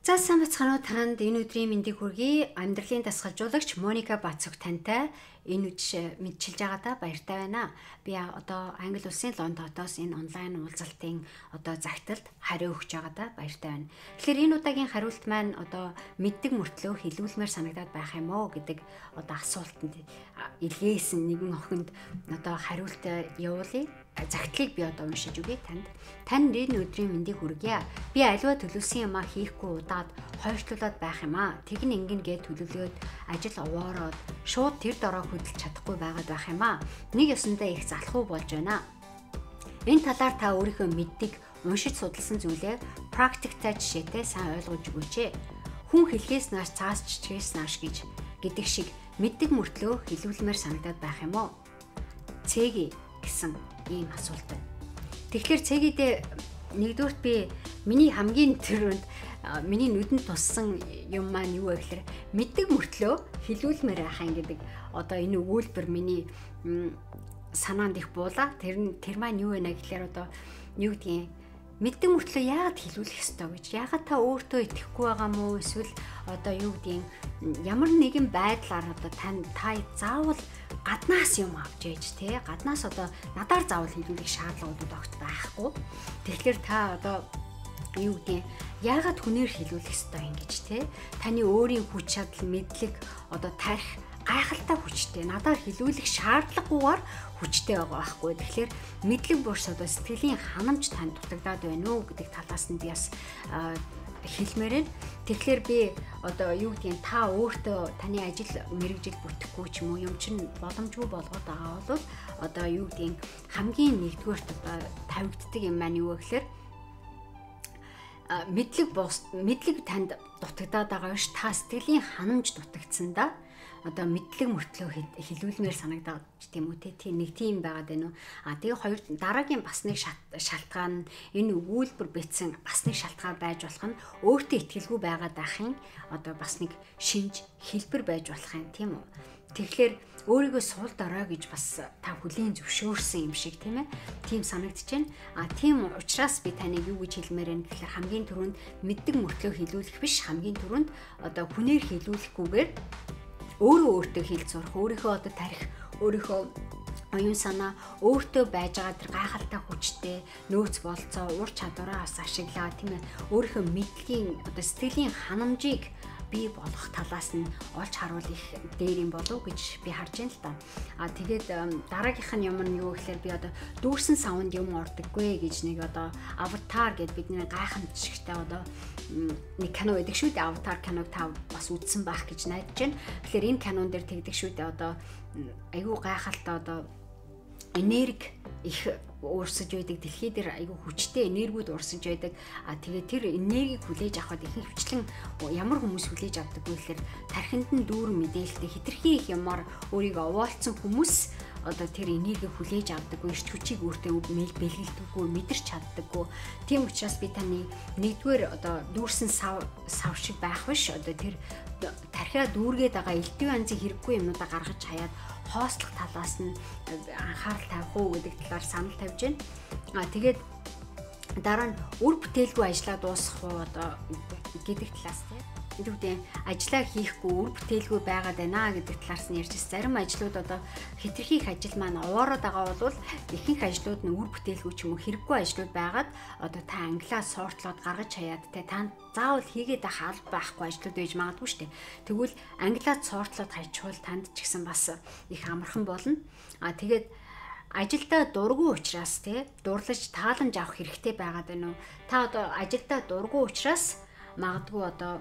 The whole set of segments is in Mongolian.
За сайн бацгаана уу, танд энэ өдрийн мэндийг хүргэе. Амьдралын дасгалжуулагч Моника Бацуг тантай энэ үдш мэдчилж байгаадаа баяртай байна. Би одоо Англи улсын Лондон хотоос энэ онлайн уулзалтын одоо загталд хариу өгч байгаадаа баяртай байна. Тэгэхээр энэ удаагийн хариулт маань одоо мэддэг мөртлөө хилүүлмээр санагдаад байх юм уу гэдэг одоо асуултанд илгээсэн нэгэн охинд одоо хариулт явуулъя. Загтлыг би одоо уншиж өгье танд. Танд энэ өдрийн мэндийг хүргье. Би аливаа төлөвлөсөн юмаа хийхгүй удаад хойшлуулад байх юм аа. Тэгнь ингэн гээд төлөвлөөд ажил овоороод шууд тэр дороо хөдөлж чадахгүй байгаад байх юм аа. Нэг ёсондоо их залхуу болж байна. Энэ талаар та өөрийнхөө мэддэг, уншиж судалсан зүйлээ практиктай жишээтэй сайн ойлгож өгөөч. Хүн хэлхээс нааш цаас чичгээс нааш гэж гэдэг шиг мэддэг мөртлөө хилүүлмээр санагдаад байх юм уу? Цэги гэсэн ийм асуулт байна. Тэгэхээр цэгидээ нэгдүгürt би миний хамгийн түрүүнд миний нүдэнд туссан юм маань юу вэ гэхээр мэддэг мөртлөө хилүүлмээр байх юм гэдэг одоо энэ өгүүлбэр миний санаанд их буулаа. Тэр маань юу вэ гэхээр одоо юу гэдгийг мэддэг мөртлөө яагаад хилүүлэх ёстой гэж, яагаад та өөртөө итгэхгүй байгаа мó, эсвэл одоо юу гэдгийг ямар нэгэн байдлаар одоо та заавал гаднаас юм авч ээж те, гаднаас одоо надаар заавал хилүүлэх шаардлагууд огт байхгүй. Тэгэхээр та одоо юу гэдгийг яагаад хүнээр хилүүлэх ёстой юм гэж те, таны өөрийн хүч чадал, мэдлэг, одоо тарих гайхалтай хүчтэй, надаар хилүүлэх шаардлагагүйгээр хүчтэй байгаа байхгүй. Тэгэхээр мэдлэг бурс одоо сэтгэлийн ханамж танд дутагдаад байна уу гэдэг талаас нь би бас хэлмээр байна. Тэгэхээр би одоо юу гэдгийг та өөртөө таны ажил мэргэжил бүтэхгүй ч юм уу, юм чинь боломжгүй болгоод байгаа бол одоо юу гэдгийг хамгийн нэгдүгээрт одоо тавигддаг юм маань юу вэ гэхээр мэдлэг танд дутагдаад байгаа биш, та сэтгэлийн ханамж дутагдсан да. Одоо мэдлэг мөртлөө хилүүлмээр санагдаад ч тийм үү те, тийм нэг тийм байгаад байна уу. А тэгээ хоёр дараагийн бас нэг шалтгаан энэ өгүүлбэр бичсэн бас нэг шалтгаан байж болох нь өөртөө итгэлгүй байгаад байхын одоо бас нэг шинж хэлбэр байж болох юм тийм үү. Тэгэхээр өөрийгөө сул дорой гэж бас та хүлээн зөвшөөрсөн юм шиг тийм ээ, тийм санагдаж байна. А тийм учраас би таныг юу гэж хэлмээр байна гэхээр хамгийн түрүүнд мэддэг мөртлөө хилүүлэх биш, хамгийн түрүүнд одоо хүнээр хилүүлэхгүйгээр өөрөө өөртөө хэл сурах, өөрийнхөө одоо тарих, өөрийнхөө оюун санаа, өөртөө байж байгаа тэр гайхалтай хүчтэй нөөц болцоо, ур чадвараа бас ашиглаа тийм ээ, өөрийнхөө мэдлэгийн одоо сэтгэлийн ханамжийг бий болгох талаас нь олж харуул их дээр юм болов гэж би харж байна л да. А тэгээд дараагийнх нь юм нь юу гэхээр би одоо дүүрсэн савнд юм ордоггүй гэж нэг одоо Аватар гэд бидний гайхамшигтай одоо нэг кино байдаг шүү дээ. Аватар киног та бас үзсэн байх гэж найдаж байна. Тэгэхээр энэ кинон дээр тэгдэг шүү дээ. Одоо айгүй гайхалтай одоо энерги их уурсаж байдаг, дэлхий дээр айгүй хүчтэй энергиуд уурсаж байдаг. А тэгээ тэр энергийг хүлээж авахад ихэнх хвчлэн ямар хүмүүс хүлээж авдаг вэ гэхээр тархинд нь дүүрэн мэдээлэлтэй хэтэрхий их юмар өөрийгөө овоолцсон хүмүүс одоо тэр энергийг хүлээж авдаггүй, эрч хүчийг өөртөө бэлгэлдэггүй, мэдэрч чаддаггүй. Тийм учраас би таны нэгдүгээр одоо дүүрсэн сав шиг байх биш, одоо тэр тархиа дүүргээд байгаа элдв янзын хэрэггүй юмнуудаа гаргаж хаяад хоослох талаас нь анхаарал тавих уу гэдэг талаар санал тавьж байна. А тэгээд дараа нь үр бүтээлгүй ажлаа дуусгах уу одоо гэдэг талаас тийм. Тэгвэл ажлаа хийхгүй үр бүтээлгүй байгаад байна гэдэг талаас нь ярьж байсан. Зарим ажлууд одоо хэтэрхий их ажил маань овоороод байгаа бол ихэнх ажлууд нь үр бүтээлгүй ч юм уу хэрэггүй ажлууд байгаад одоо та англиас сортлоод гаргаж хаяад те, та заавал хийгээд байх алба байхгүй ажлууд байж магадгүй шүү дээ. Тэгвэл англиас сортлоод хайчвал танд ч гэсэн бас их амархан болно. А тэгээд ажилдаа дургүй учраас те, дурлаж тааламж авах хэрэгтэй байгаад байна уу? Та одоо ажилдаа дургүй учраас магадгүй одоо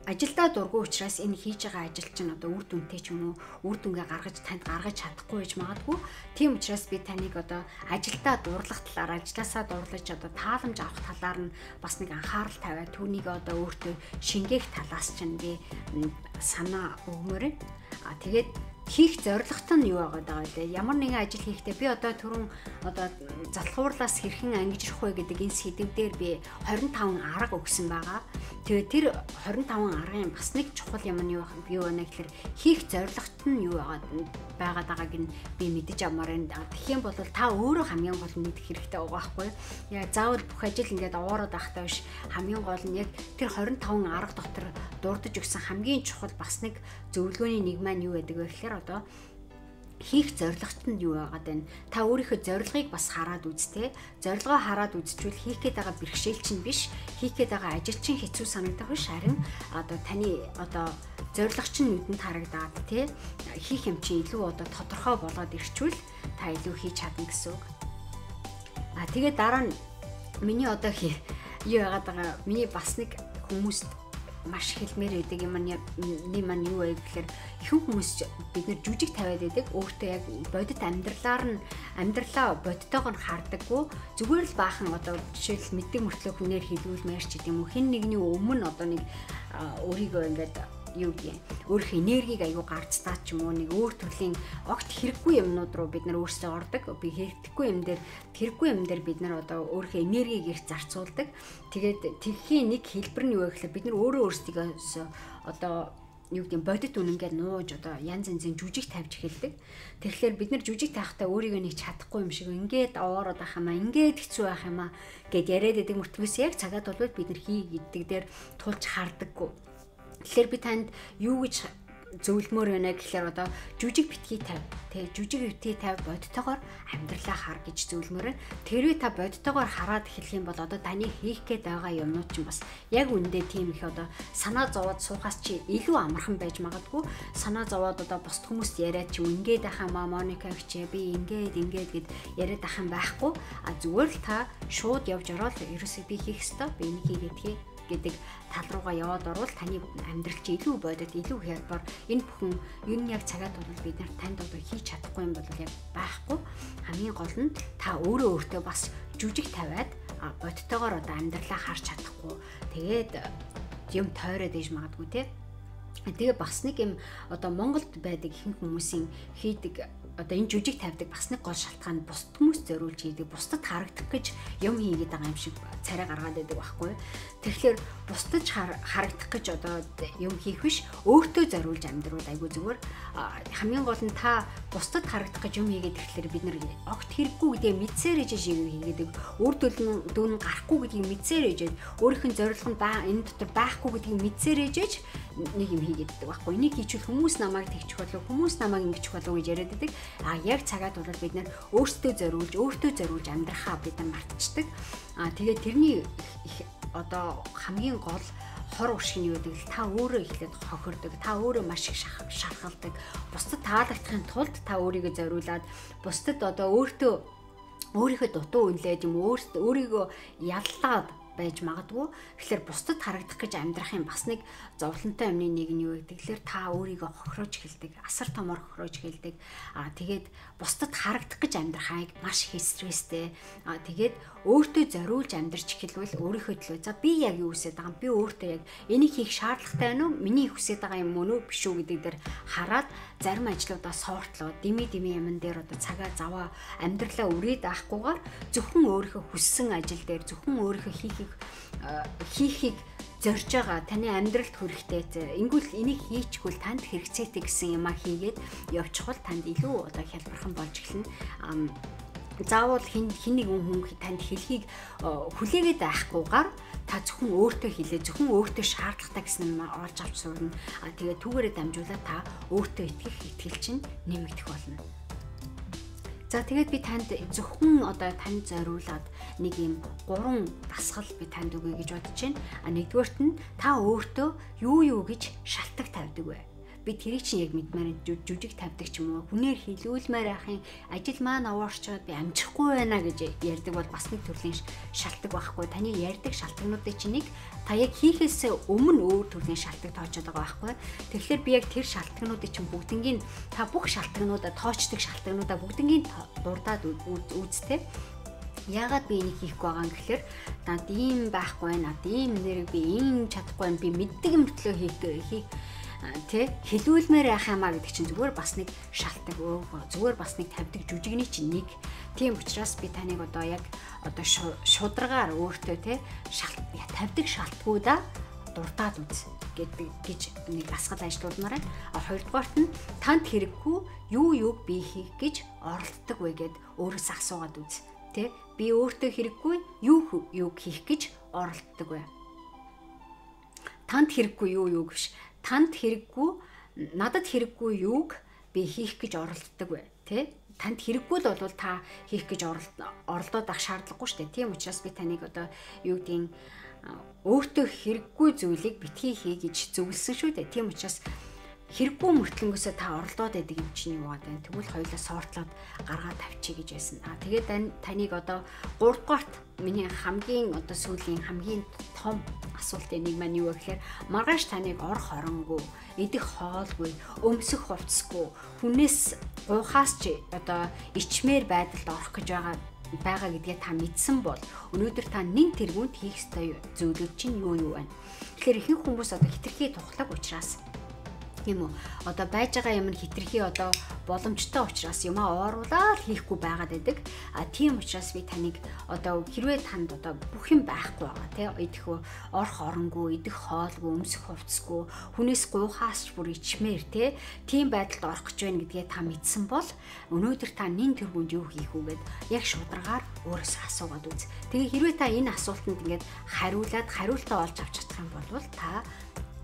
ажилдаа дургүй учраас энэ хийж байгаа ажил чинь одоо үр дүнтэй ч юм уу, үр дүнгээ гаргаж танд гаргаж чадахгүй байж магадгүй. Тийм учраас би таныг одоо ажилдаа дурлах талаар, ажлаасаа дурлаж одоо тааламж авах талаар нь бас нэг анхаарал тавиад түүнийг одоо өөртөө шингээх талаас чинь би санаа өгмөр байна. А тэгээд хийх зорилгот нь юу байгаа вэ? Ямар нэгэн ажил хийхдээ би одоо түрүүн одоо залхуурлаас хэрхэн ангижрах вэ гэдэг энэ сэдэв дээр би 25 арга өгсөн байгаа. Тэгээ тэр 25 аргын бас нэг чухал юм нь юу байна гэхээр хийх зорилгот нь юу байгаад байгааг нь би мэдэж авмаар байна. Тэгэх юм бол та өөрөө хамгийн гол нь мэдэх хэрэгтэй байгаа байхгүй юу? Яг заавал бүх ажил ингээд овоороод байхтай биш. Хамгийн гол нь яг тэр 25 арга дотор дурдж өгсөн хамгийн чухал бас нэг зөвлөгөөний нэг маань юу байдаг вэ гэхээр одоо хийх зорилгот нь юу байгаад байна? Та өөрийнхөө зорилгыг бас хараад үз те. Зорилгоо хараад үзчихвэл хийх гээд байгаа бэрхшээл чинь биш, хийх гээд байгаа ажил чинь хэцүү санагдах биш. Харин одоо таны одоо зорилго чинь нүдэнд харагдаад те, хийх юм чинь илүү одоо тодорхой болоод ирчвэл та илүү хийж чадна гэсэн үг. А тэгээ дараа нь миний одоо юу байгаад байгаа, миний бас нэг хүмүүст маш хэлмээр байдаг юм маань юу вэ гэхээр ихэнх хүмүүс бид нар жүжиг тавиад байдаг. Өөртөө яг бодит амьдралаар нь амьдралаа бодтойгоор нь хардаггүй. Зүгээр л баахан одоо жишээл мэддэг мөртлөө хүнээр хэлүүлмээр ч гэдэм үү. Хэн нэгний өмнө одоо нэг өөрийгөө ингээд юу гэх юм, өөрийнхөө энергийг аягүй гарцдаа ч юм уу, нэг өөр төрлийн огт хэрэггүй юмнууд руу бид нар өөрсдөө ордог. Би хэрэгтэхгүй юм дээр, хэрэггүй юм дээр бид нар одоо өөрийнхөө энергийг их зарцуулдаг. Тэгээд тэгхийн нэг хэлбэр нь юу вэ гэхээр бид нар өөрөө өөрсдийгөө одоо юу гэдэг бодит үнэнгээ нууж одоо янз янзын жүжиг тавьж эхэлдэг. Тэгэхээр бид нар жүжиг тавихтаа өөрийгөө нэг чадахгүй юм шиг ингээд овоороод байх юм аа, ингээд хэцүү байх юм аа гэд яриад байдаг мөртлөөс яг цагаад болвол бид нар хий гэдэг дээр тулж хардаггүй. Тэгэхээр би танд юу гэж зөвлөмөр байна гэхээр одоо жүжиг битгий тавь, тэ, жүжиг битгий тавь, бодтойгоор амьдралаа хар гэж зөвлөмөр байна. Тэрвээ та бодтойгоор хараад эхлэх юм бол одоо таны хийх гээд байгаа юмнууд чинь бас яг үндэ тийм их одоо санаа зовоод суухаас чи илүү амархан байж магадгүй. Санаа зовоод одоо бусд хүмүүст яриад чи ингээд ахаа маа Моника хчээ би ингээд ингээд гэд яриад ах юм байхгүй. А зүгээр л та шууд явж ороод ерөөсөө би хийх ёстой, би энийг хийгээд хий гэдэг тал руугаа яваад орвол таны амьдрал чи илүү бодит, илүү хялбар. Энэ бүхэн ер нь яг цагаад бол бид нар танд одоо хийж чадахгүй юм бол яг байхгүй. Хамгийн гол нь та өөрөө өөртөө бас жүжиг тавиад бодтойгоор одоо амьдралаа харж чадахгүй. Тэгээд юм тойроод ээж магадгүй те. Тэгээ бас нэг юм одоо Монголд байдаг ихэнх хүмүүсийн хийдэг одоо энэ жүжиг тавьдаг бас нэг гол шалтгаан бусд хүмүүс зориулж хийдэг, бусдад харагдах гэж юм хийгээд байгаа юм шиг царай гаргаад байдаг байхгүй. Тэгэхээр бусдад харагдах гэж одоо юм хийх биш, өөртөө зориулж амьдрал айгүй зүгээр. Хамгийн гол нь та бусдад харагдах гэж юм хийгээд ирэхлээр бид нар огт хэрэггүй гэдгээ мэдсээр ээж шиг хийгээд, үр дүн гарахгүй гэдгийг мэдсээр ээжээд, өөрийнх нь зорилго нь энэ дотор байхгүй гэдгийг мэдсээр ээжээж нэг юм хийгээд байдаг байхгүй. Энийг хийчихвэл хүмүүс намайг тэгчих болов, хүмүүс намайг ингэчих болов гэж яриад байдаг. А яг цагаад бол бид нар өөрсдөө зориулж, өөртөө зориулж амьдрахаа бид нар мартчихдаг. А тэгээд тэрний одоо хамгийн гол хор уршиг нь юу гэдэг л та өөрөө эхлээд хохирдог, та өөрөө маш их шархалдаг. Бусдад таалагдахын тулд та өөрийгөө зориулаад бусдад одоо өөрийнхөө дутуу үнэлээд юм өөрийгөө яллаад байж магадгүй. Тэгэхээр бусдад харагдах гэж амьдрах юм бас нэг зовлонтой юмны нэг нь юу гэдэг тэгэхээр та өөрийгөө хохироож эхэлдэг, асар томор хохироож эхэлдэг. Аа тэгээд бусдад харагдах гэж амьдрахайг маш их стресстэй. Аа тэгээд өөртөө зориулж амьдарч эхэлвэл өөрийнхөө төлөө за би яг юу хүсэж байгаа юм, би өөртөө яг энийг хийх шаардлагатай байна уу, миний хүсэж байгаа юм мөн үү биш үү гэдэг дээр хараад зарим ажлуудаа сортлоо, дими дими юмн дээр одоо цагаа заваа амьдралаа үрээд авахгүйгээр зөвхөн өөрийнхөө хүссэн ажил дээр, зөвхөн өөрийнхөө хийхийг зорж байгаа таны амьдралд хүрэхтэй. Ингүүл энийг хийчихвэл танд хэрэгцээтэй гэсэн юмаа хийгээд явчихвал танд илүү одоо хялбархан болж эхэлнэ. Заавал хэн нэгэн хүн танд хэлхийг хүлээгээд байхгүйгээр та зөвхөн өөртөө хэлээ, зөвхөн өөртөө шаардлагатай гэсэн юм олж авч сурна. Тэгээд түүгээрээ дамжуулаад та өөртөө итгэх итгэл чинь нэмэгдэх болно. За тэгээд би танд зөвхөн одоо танд зориулаад нэг юм 3 дасгал би танд өгье гэж бодож байна. А нэгдүгээрт нь та өөртөө юу гэж шалтгаан тавьдаг вэ? Би тэрийг чинь яг мэдмээр жүжиг тавьдаг ч юм уу, хүнээр хилүүлмээр байхын ажил маань овоорчоод би амжихгүй байна гэж ярьдаг бол бас нэг төрлийн шалтгаан байхгүй. Таны ярьдаг шалтгаануудыг чинь нэг та яг хийхээс өмнө өөр төрлийн шалтгаан тоочод байгаа байхгүй. Тэгэхээр би яг тэр шалтгаануудыг чинь бүгднгийн та бүх шалтгаануудаа тоочдаг шалтгаануудаа бүгднгийн дурдаад үзтээ. Яагаад би энийг хийхгүй байгаа юм гэхээр над ийм байхгүй, над ийм нэрийг би ийм чадахгүй байна, би мэддэг мөртлөө хийх тэ хэлүүлмээр байх юмаа гэдэг чинь зүгээр бас нэг шалтгаан, зүгээр бас нэг тавьдаг жүжигний чинь нэг. Тийм учраас би таныг одоо яг одоо шударгаар өөртөө тэ тавьдаг шалтгуудаа дуртаад үз гэдэг гэж нэг дасгал ажиллуулмаар байна. А хоёрдугаарт нь танд хэрэггүй юу юуг би хийх гэж оролддог вэ гэд өөрөөсөө асуугаад үз. Тэ? Би өөртөө хэрэггүй юу юуг хийх гэж оролддог вэ? Танд хэрэггүй юу юуг биш. Танд хэрэггүй, надад хэрэггүй юуг би хийх гэж оролддог вэ? Тэ? Танд хэрэггүй л бол та хийх гэж оролдоод авах шаардлагагүй шүү дээ. Тийм учраас би таныг одоо юу гэдгийг өөртөө хэрэггүй зүйлийг битгий хий гэж зөвлөсөн шүү дээ. Тийм учраас хэрэггүй мөртлөнгөөсөө та оролдоод байдаг юм чинь юу гэдэг. Тэгвэл хоёулаа сортлоод гаргаад тавьчих гэж байсан. Аа тэгээд таныг одоо 3 дугаарт миний хамгийн одоо сүүлийн хамгийн том асуултын нэг маань юу вэ гэхээр маргааш таныг орох оронгүй, идэх хоолгүй, өмсөх хувцсгүй, хүнээс гуйхаас ч одоо ичмээр байдалд орох гэж байгаа гэдгээ та мэдсэн бол өнөөдөр та нэн тэргүүнд хийх ёстой зүйлүүд чинь юу юу байна? Тэгэхээр ихэнх хүмүүс одоо хитрхи тухлаг учраас тийм үү? Одоо байж байгаа юм нь хитрхи одоо боломжтой учраас юмаа ооруулаад хийхгүй байгаад байдаг. А тийм учраас би таныг одоо хэрвээ танд одоо бүх юм байхгүй байгаа тий идэх орох оронгүй, идэх хоолгүй, өмсөх хувцсгүй, хүнээс гуйхаас ч бүр ичмээр тий тийм байдалд орох гэж байна гэдгээ та мэдсэн бол өнөөдөр та нэн тэргүүнд юу хийх үү гэд яг шударгаар өөрөөсөө асуугаад үз. Тэгээ хэрвээ та энэ асуултанд ингээд хариулаад хариултаа олж авч чадах юм бол та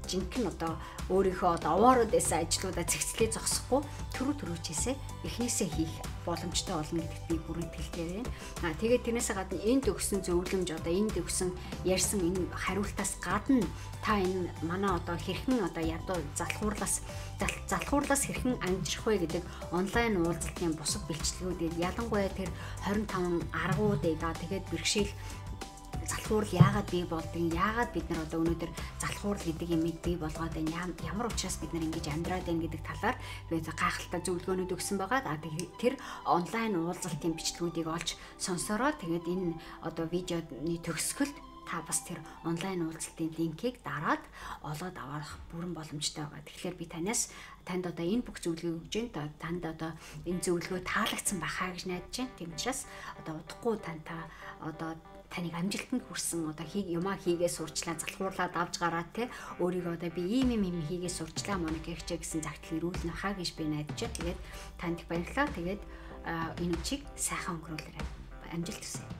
жинхэнэ одоо өөрийнхөө одоо овоород байсан ажлуудаа зэгцлээ зогсохгүй түрүүчээсээ эхнээсээ хийх боломжтой болно гэдэгт би бүрэн итгэлтэй байна. Аа тэгээд тэрнээсээ гадна энд өгсөн зөвлөмж одоо энд өгсөн ярьсан энэ хариултаас гадна та энэ манай одоо хэрхэн одоо ядуу залхуурлаас хэрхэн амжирх вэ гэдэг онлайн уулзалтын бусад бэлчилгүүдийг ялангуяа тэр 25 аргуудыг тэгээд бэрхшээл залхуурал яагаад бий болдгийг, яагаад бид нар одоо өнөөдөр залхуурал гэдэг юмыг бий болгоод байна, ямар учраас бид нар ингэж амьдраад байна гэдэг талаар би гайхалтай зөвлөгөөнүүд өгсөн байгаа. Тэр онлайн уулзалтын бичлэгүүдийг олж сонсороо тэгээд энэ одоо видеоны төгсгөлд та бас тэр онлайн уулзалтын линкийг дараад олоод авах бүрэн боломжтой байгаа. Тэгэхээр би танаас танд одоо энэ бүх зөвлөгөөг өгч байна. Танд одоо энэ зөвлөгөө таалагдсан байхаа гэж найдаж байна. Тийм учраас одоо удахгүй та одоо таныг амжилтанд хүрсэн одоо юмаа хийгээ сурчлаа, залхуурлаад авч гараад те өөрийгөө одоо би ийм юм хийгээ сурчлаа Моника эгчээ гэсэн загтал ирүүлнэ хаа гэж би найдаж байна. Тэгээд танд их баярлалаа. Тэгээд энэ үчиг сайхан өнгөрүүлээрэй. Амжилт хүсье.